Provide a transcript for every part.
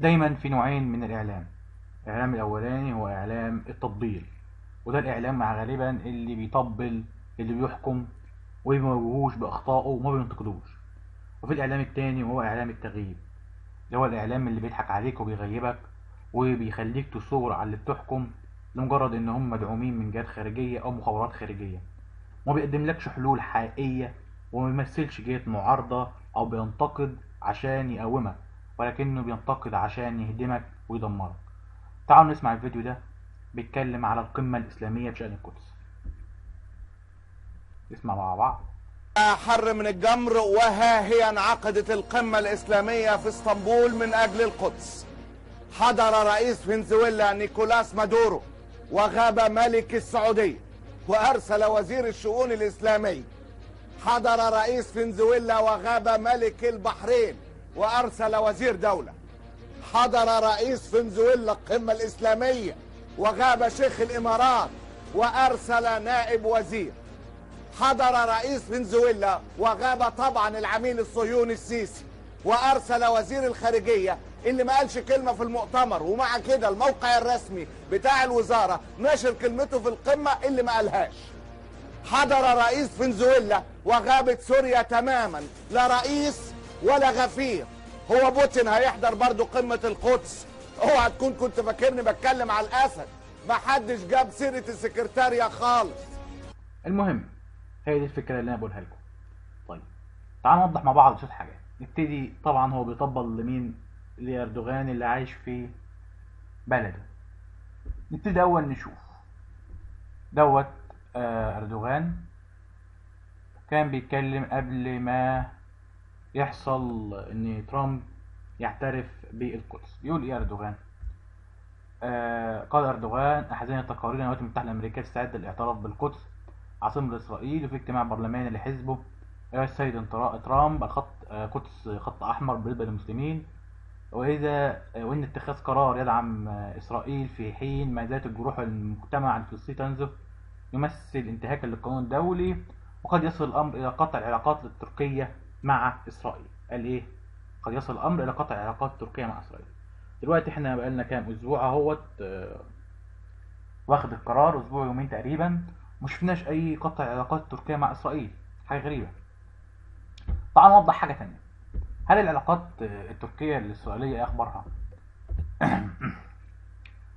دايما في نوعين من الإعلام. الإعلام الأولاني هو إعلام التطبيل، وده الإعلام غالبا اللي بيطبل اللي بيحكم وما بيواجهوش بأخطائه وما بينتقدوش. وفي الإعلام التاني وهو إعلام التغييب، اللي هو الإعلام اللي بيضحك عليك وبيغيبك وبيخليك تصور على اللي بتحكم لمجرد إن هم مدعومين من جهات خارجية أو مخابرات خارجية، وما بيقدملكش حلول حقيقية وما بيمثلش جهة معارضة أو بينتقد عشان يقومك، ولكنه بينتقد عشان يهدمك ويدمرك. تعالوا نسمع الفيديو ده بيتكلم على القمة الإسلامية بشأن القدس. نسمع مع بعض. حر من الجمر، وها هي انعقدت القمة الإسلامية في اسطنبول من أجل القدس. حضر رئيس فنزويلا نيكولاس مادورو، وغاب ملك السعودية، وأرسل وزير الشؤون الإسلامي. حضر رئيس فنزويلا وغاب ملك البحرين، وأرسل وزير دولة. حضر رئيس فنزويلا القمة الإسلامية وغاب شيخ الإمارات، وأرسل نائب وزير. حضر رئيس فنزويلا وغاب طبعا العميل الصهيوني السيسي، وأرسل وزير الخارجية اللي ما قالش كلمة في المؤتمر، ومع كده الموقع الرسمي بتاع الوزارة نشر كلمته في القمة اللي ما قالهاش. حضر رئيس فنزويلا وغابت سوريا تماما، لا رئيس ولا غفير. هو بوتين هيحضر برضو قمة القدس؟ اوعى تكون كنت فاكرني بتكلم على الأسد، ما حدش جاب سيرة السكرتارية خالص. المهم هي دي الفكرة اللي أنا بقولها لكم. طيب تعالوا نوضح مع بعض شوية حاجات. نبتدي طبعا هو بيطبل لمين؟ لأردوغان اللي عايش في بلده. نبتدي أول نشوف دوت. أردوغان كان بيتكلم قبل ما يحصل إن ترامب يعترف بالقدس. بيقول إيه أردوغان؟ قال أردوغان: أحزان التقارير أن الولايات المتحدة الأمريكية تستعد للاعتراف بالقدس عاصمة إسرائيل، وفي اجتماع برلماني لحزبه السيد ترامب الخط قدس خط أحمر بالنسبة للمسلمين، وإن اتخاذ قرار يدعم إسرائيل في حين ما زالت الجروح المجتمع الفلسطيني تنزف يمثل انتهاكا للقانون الدولي، وقد يصل الأمر إلى قطع العلاقات التركية مع إسرائيل. قال إيه؟ قد يصل الأمر إلى قطع العلاقات التركية مع إسرائيل. دلوقتي إحنا بقالنا كام أسبوع أهوت واخد القرار، أسبوع يومين تقريبا، مشفناش أي قطع علاقات تركيا مع إسرائيل. حاجة غريبة. تعال نوضح حاجة تانية. هل العلاقات التركية الإسرائيلية إيه أخبارها؟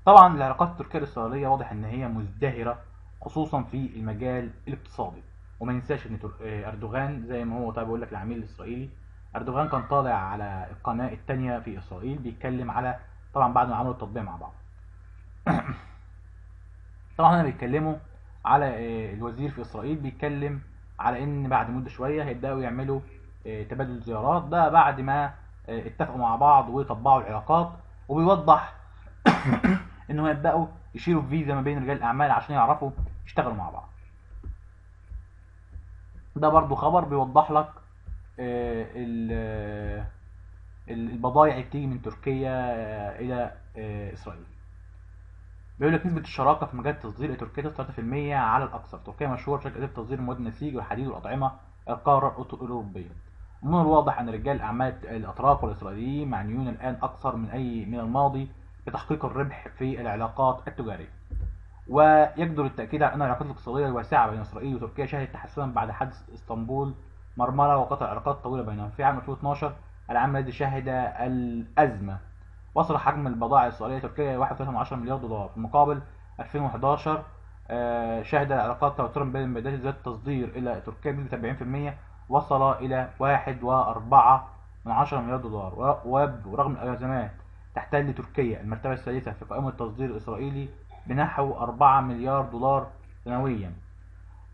طبعا العلاقات التركية الإسرائيلية واضح إن هي مزدهرة، خصوصا في المجال الاقتصادي. وما ننساش إن أردوغان زي ما هو طيب بيقول لك العميل الإسرائيلي، أردوغان كان طالع على القناة التانية في إسرائيل بيتكلم على طبعا بعد ما عملوا التطبيع مع بعض. طبعا هنا بيتكلموا على الوزير في إسرائيل بيتكلم على إن بعد مدة شوية هيبدأوا يعملوا تبادل زيارات، ده بعد ما اتفقوا مع بعض وطبعوا العلاقات. وبيوضح إنه هيبدأوا يشيلوا فيزا ما بين رجال الأعمال عشان يعرفوا يشتغلوا مع بعض. ده برضو خبر بيوضح لك البضائع اللي بتيجي من تركيا إلى إسرائيل. بيقول لك نسبة الشراكة في مجال التصدير التركية 3% على الأكثر. تركيا مشهورة بشكل أساسي بتصدير مواد النسيج والحديد والأطعمة القارة الأوروبية. ومن الواضح أن رجال الأعمال الأتراك والإسرائيليين معنيون الآن أكثر من أي من الماضي بتحقيق الربح في العلاقات التجارية. ويجدر التأكيد على أن العلاقات الاقتصادية الواسعة بين إسرائيل وتركيا شهدت تحسنا بعد حادث اسطنبول مرمرة وقطع علاقات طويلة بينهم. في عام 2012 العام الذي شهد الأزمة وصل حجم البضائع الإسرائيلية تركيا 1.3 مليار دولار. في المقابل 2011 شهد العلاقات توترا بين البلدين ذات التصدير إلى تركيا بنسبة 40% وصل إلى 1.4 مليار دولار. ويبدو رغم الأزمات تحتل تركيا المرتبة الثالثة في قائمة التصدير الإسرائيلي بنحو 4 مليار دولار سنويا.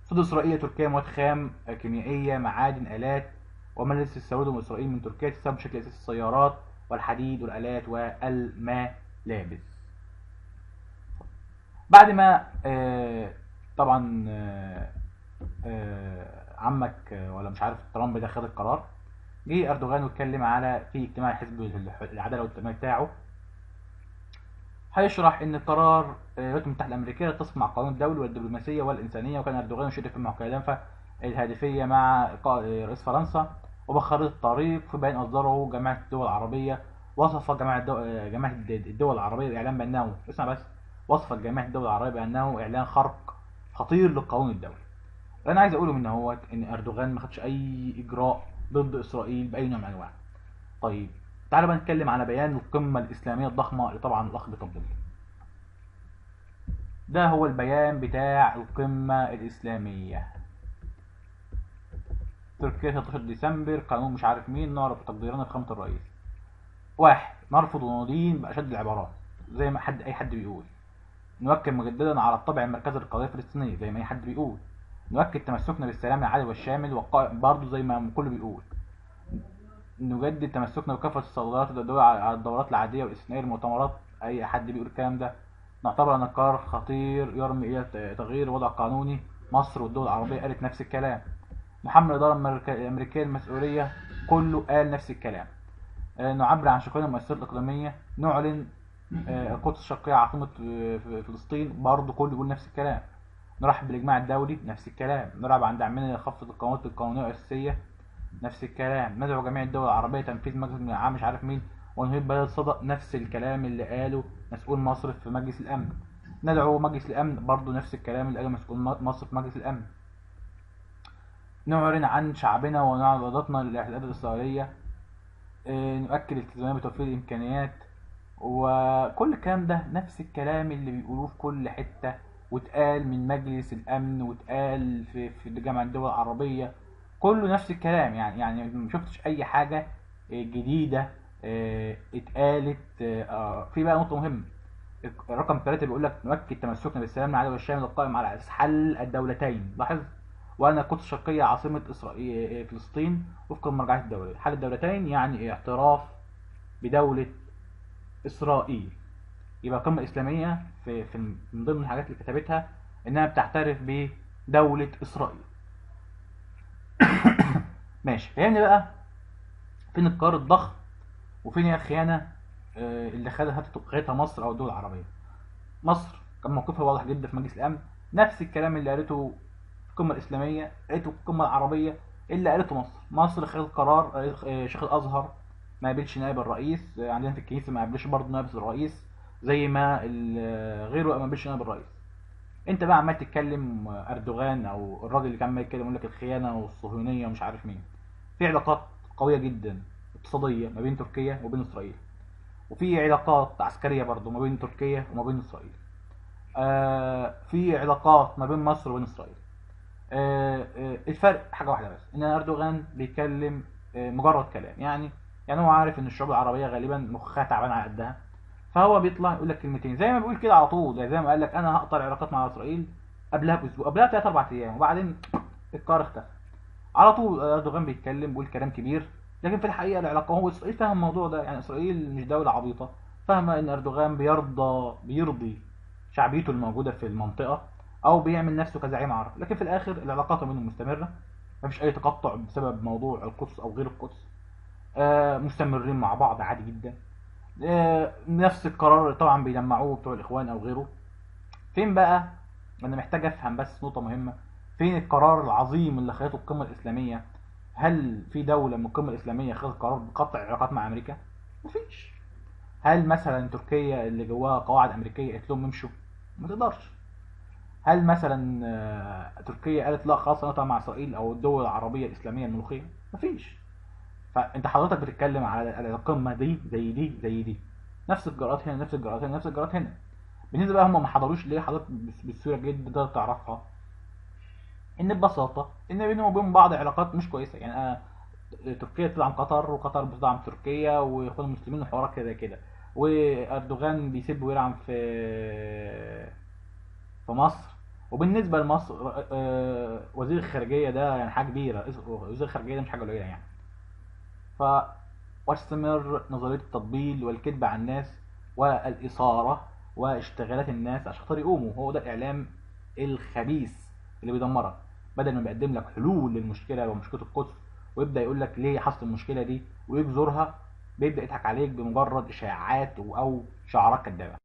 تصدر إسرائيل تركيا مواد خام كيميائية، معادن، آلات، وما الذي تستورده من إسرائيل من تركيا تستورد بشكل أساسي السيارات والحديد والآلات والملابس. بعد ما طبعا عمك ولا مش عارف ترامب ده خد القرار، جه أردوغان واتكلم على في اجتماع حزب العدالة والتنمية بتاعه، هيشرح ان قرار الولايات المتحدة الأمريكية يتفق مع القانون الدولي والدبلوماسية والإنسانية. وكان أردوغان يشارك في المكالمة الهاتفية مع رئيس فرنسا وبخارطة الطريق في بيان أصدره جامعة الدول العربية وصف جامعة الدول العربية الإعلان بأنه، اسمع بس، وصفت جامعة الدول العربية بأنه إعلان خرق خطير للقانون الدولي. اللي أنا عايز أقوله من هو إن أردوغان ما خدش أي إجراء ضد إسرائيل بأي نوع من أنواع. طيب تعالوا بقى نتكلم على بيان القمة الإسلامية الضخمة اللي طبعا الأخ بيطبل. ده هو البيان بتاع القمة الإسلامية. تركيا 13 ديسمبر، قانون مش عارف مين، نعرف تقديرنا بخامة الرئيس. واحد، نرفض وندين بأشد العبارات زي ما أي حد بيقول. نؤكد مجددا على الطابع المركزي للقضية الفلسطينية زي ما أي حد بيقول. نؤكد تمسكنا بالسلام العادل والشامل والقائم برضه زي ما كله بيقول. نجدد تمسكنا بكافة الصادرات الدولية على الدورات العادية والاستثنائية للمؤتمرات، أي حد بيقول الكلام ده. نعتبر أن القرار خطير يرمي إلى تغيير وضع قانوني. مصر والدول العربية قالت نفس الكلام. محمد الإدارة الأمريكية المسؤولية كله قال نفس الكلام. نعبر عن شكرنا للمؤسسات الإقليمية. نعلن القدس الشرقية عاصمة فلسطين، برضه كله بيقول نفس الكلام. نرحب بالإجماع الدولي، نفس الكلام. نرحب عن دعمنا لخفض القوانين القانونية الأساسية، نفس الكلام. ندعو جميع الدول العربية تنفيذ مجلس العام مش عارف مين ونهيب بلد صدق، نفس الكلام اللي قاله مسؤول مصر في مجلس الأمن. ندعو مجلس الأمن، برضه نفس الكلام اللي قاله مسؤول مصر في مجلس الأمن. نعلن عن شعبنا ونعلن إرادتنا للاحتلالات الإسرائيلية. نؤكد التزامنا بتوفير الإمكانيات. وكل الكلام ده نفس الكلام اللي بيقولوه في كل حتة، واتقال من مجلس الأمن، واتقال في جامعة الدول العربية، كله نفس الكلام. يعني ما شفتش أي حاجة جديدة اتقالت. في بقى نقطة مهمة، رقم 3 بيقول لك نؤكد تمسكنا بالسلام العادل والشامل القائم على حل الدولتين. لاحظ، وأن القدس الشرقية عاصمة إسرائيل فلسطين وفق المرجعيات الدولية. حل الدولتين يعني اعتراف بدولة إسرائيل. يبقى القمة الإسلامية في من ضمن الحاجات اللي كتبتها إنها بتعترف بدولة إسرائيل. ماشي، فهمني بقى فين القرار الضخم وفين هي الخيانة اللي خدتها مصر أو الدول العربية. مصر كان موقفها واضح جدا في مجلس الأمن، نفس الكلام اللي قالته في القمة الإسلامية قالته في القمة العربية اللي قالته مصر. مصر خدت قرار، شيخ الأزهر ما قابلش نائب الرئيس، عندنا في الكنيسة ما قابلش برضه نائب الرئيس، زي ما غيره ما قابلش نائب الرئيس. انت بقى عمال تتكلم اردوغان او الراجل اللي كان عمال يتكلم يقول لك الخيانة والصهيونيه ومش عارف مين. في علاقات قوية جدا اقتصادية ما بين تركيا وبين اسرائيل، وفي علاقات عسكرية برضه ما بين تركيا وما بين اسرائيل، في علاقات ما بين مصر وبين اسرائيل. الفرق حاجة واحدة بس، ان اردوغان بيتكلم مجرد كلام، يعني هو عارف ان الشعوب العربية غالبا مخها تعبان على قدها، فهو بيطلع يقول لك كلمتين زي ما بيقول كده على طول، يعني زي ما قال لك انا هقطع العلاقات مع اسرائيل قبلها باسبوع، قبلها 3 4 ايام، وبعدين القرار اختفى على طول. اردوغان بيتكلم بيقول كلام كبير، لكن في الحقيقة العلاقة هو اسرائيل فاهم الموضوع ده، يعني اسرائيل مش دولة عبيطه، فاهمه ان اردوغان بيرضي شعبيته الموجودة في المنطقة او بيعمل نفسه كزعيم عربي، لكن في الاخر العلاقات بينهم مستمرة، مفيش اي تقطع بسبب موضوع القدس او غير القدس، مستمرين مع بعض عادي جدا. نفس القرار طبعا بيلمعوه بتوع الاخوان او غيره. فين بقى؟ انا محتاج افهم بس نقطة مهمة، فين القرار العظيم اللي خدته القمه الاسلامية؟ هل في دولة من القمه الاسلامية خدت قرار بقطع العلاقات مع امريكا؟ مفيش. هل مثلا تركيا اللي جواها قواعد امريكية قالت لهم امشوا؟ ما تقدرش. هل مثلا تركيا قالت لا خلاص انا مع اسرائيل او الدول العربية الاسلامية الملوخية؟ مفيش. فانت حضرتك بتتكلم على القمه دي زي دي زي دي، نفس الجرات هنا نفس الجرات هنا نفس الجرات هنا. بالنسبة بقى هم ما حضروش ليه؟ حضرتك بالصورة جدا تقدر تعرفها ان ببساطة ان بينهم وبين بعض علاقات مش كويسة، يعني انا تركيا بتدعم قطر وقطر بتدعم تركيا واخوان المسلمين وحوارات كده كده، واردوغان بيسب ويلعن في مصر. وبالنسبة لمصر وزير الخارجية ده يعني حاجة كبيرة، وزير الخارجية ده مش حاجة قليله يعني. واستمر نظرية التطبيل والكذب على الناس والاثارة واشتغالات الناس عشان خاطر يقوموا. هو ده الاعلام الخبيث اللي بيدمرك، بدل ما بيقدم لك حلول للمشكلة ومشكلة القدس ويبدا يقول لك ليه حصلت المشكلة دي ويجذرها، بيبدا يضحك عليك بمجرد اشاعات او شعارات كدابه.